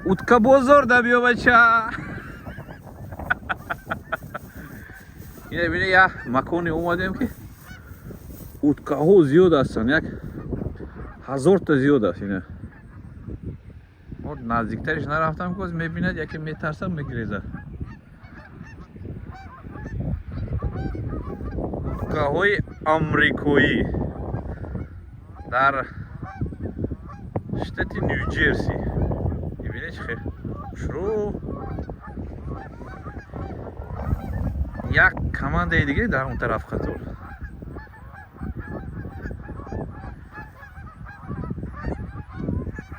Утка бозор да биё, бача. Ина бина, як маконе омадем, ки уткаҳо зиёд ҳастанд, як ҳазорта зиёд аст. Ина мо наздиктариш нарафтам, ки мебинад, яке метарсам, мегирезад. Уткаҳои амрикоӣ дар штати Нью Ҷерси. Мебинед, чӣ хел хушрӯ. Як командаи дигаре дар он тараф қатор.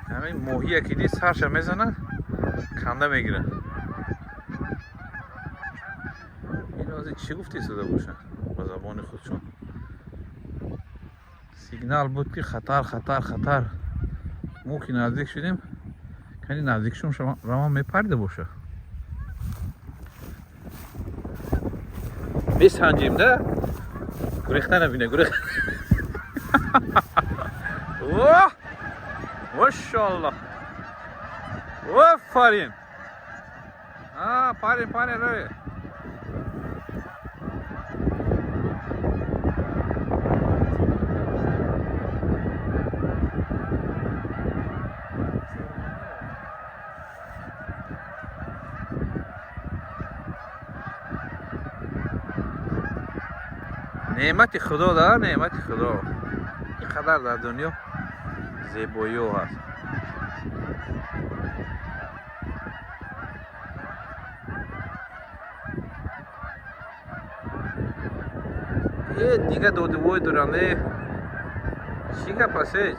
Ҳамин моҳия ки дид, сарша мезанад, канда мегирад. Ин ҳозир чӣ гуфта истода бошад ба забони худшон? Сигнал буд, ки хатар, хатар, хатар. Мо ки наздик шудем, кани наздик шум, равон мепарида боша. Месанҷем да, гурехта набина, гурех. О, машаллоҳ, офарин! А, парин, парин, раве. Неъмати Худо да, неъмати Худо. Ин қадар дар дунё зебоиҳо ҳаст. Э, дига додивой доранд. Э, чӣ гап аст, э?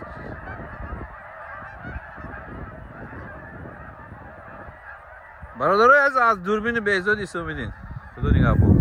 Бародарои аз дурбини Беҳзод Исомиддин, Худо нигаҳбон.